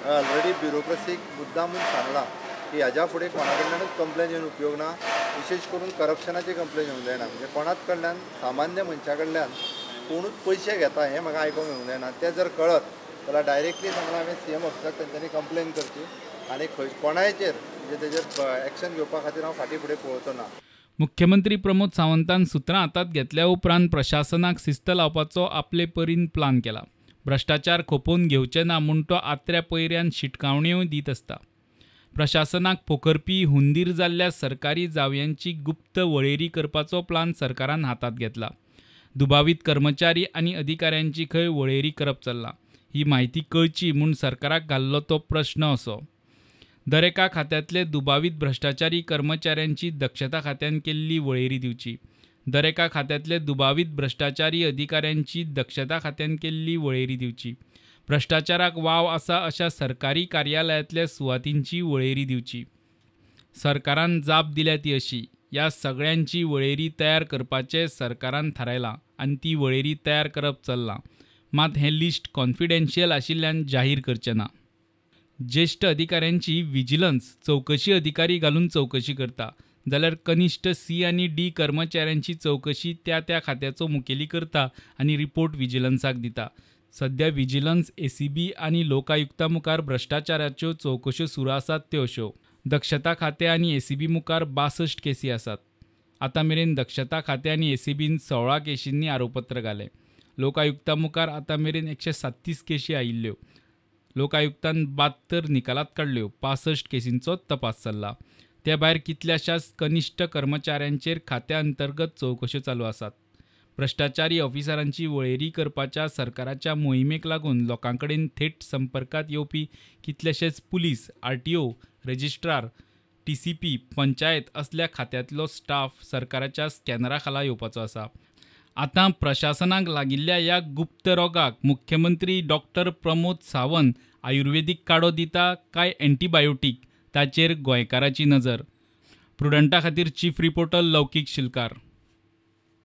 हांवें ऑलरेडी ब्युरोक्रसीक मुद्दामून सांगलां की ह्याच्या फुडें कोणा कडल्यानूच कंप्लेन येवन उपयोग ना, विशेश करून करप्शनाची कंप्लेन येवंक जायना. म्हणजे कोणाच कडल्यान सामान्य मनशा कडल्यान कोणूच पयशे घेता हें म्हाका आयकूंक येवंक जायना. तें जर कळत जाल्यार डायरेक्टली सांगलां हांवें सीएम ऑफिसाक तेंच्यांनी कंप्लेन करची आनी खंय कोणायचेर म्हणजे तेजेर एक्शन घेवपा खातीर हांव फाटीं फुडें पळोवचो ना. मुख्यमंत्री प्रमोद सावंतान सुत्रां हातांत घेतल्या उपरांत प्रशासनाक शिस्त लावपाचो आपले परीन प्लान केला. भ्रश्टाचार खोपोवन घेवचे ना म्हूण तो आत्र्या पयऱ्यान शिटकावण्योय दीत आसता. प्रशासनाक पोखरपी हुंदीर जाल्ल्या सरकारी जावयांची गुप्त वळेरी करपाचो प्लान सरकारान हातांत घेतला. दुबावीत कर्मचारी आनी अधिकाऱ्यांची खंय वळेरी करप चल्लां ही म्हायती कळची म्हूण सरकाराक घाल्लो तो प्रश्न असो. दरेका खात्यांतले दुबावीत भ्रश्टाचारी कर्मचाऱ्यांची दक्षता खात्यान केल्ली वळेरी दिवची. दरेका खात्यांतले दुबावीत भ्रश्टाचारी अधिकाऱ्यांची दक्षता खात्यान केल्ली वळेरी दिवची. भ्रश्टाचाराक वाव आसा अशा सरकारी कार्यालयांतल्या सुवातींची वळेरी दिवची. सरकारान जाप दिल्या ती अशी, ह्या सगळ्यांची वळेरी तयार करपाचें सरकारान थारायलां आनी ती वळेरी तयार करप चल्लां. मात हें लिस्ट कॉन्फिडेन्शियल आशिल्ल्यान जाहीर करचें ना. ज्येश्ठ अधिकाऱ्यांची विजिलन्स चवकशी अधिकारी घालून चवकशी करता, जाल्यार कनिश्ठ सी आनी डी कर्मचाऱ्यांची चवकशी त्या त्या खात्याचो मुखेली करता आनी रिपोर्ट विजिलन्साक दिता. सध्या विजिलन्स, एसीबी आनी लोकायुक्ता मुखार भ्रश्टाचाराच्यो चवकश्यो सुरू आसात त्यो अश्यो. दक्षता खातें आनी एसीबी मुखार 62 केसी आसात. आतां मेरेन दक्षता खातें आनी एसीबीन 16 केशींनी आरोपपत्र घालें. लोकायुक्ता मुखार आतां मेरेन 137 केशी आयिल्ल्यो. लोकायुक्तान 72 निकालात काडल्यो. 65 केसींचो तपास चल्ला. ते भायर कितल्याशाच कनिश्ठ कर्मचाऱ्यांचेर खात्या अंतर्गत चवकश्यो चालू आसात. भ्रश्टाचारी ऑफिसरांची वळेरी करपाच्या सरकाराच्या मोहिमेक लागून लोकां कडेन थेट संपर्कांत येवपी कितलेशेच police, RTO, registrar, TCP, panchayat असल्या खात्यांतलो स्टाफ सरकाराच्या स्कॅनरा खाला येवपाचो आसा. आतां प्रशासनाक लागिल्ल्या ह्या गुप्त रोगाक मुख्यमंत्री डॉक्टर प्रमोद सावंत आयुर्वेदीक काडो दिता काय एन्टीबायोटीक ताचेर गोंयकाराची नजर. प्रुडंटा खातीर चीफ रिपोर्टर लौकीक शिलकार.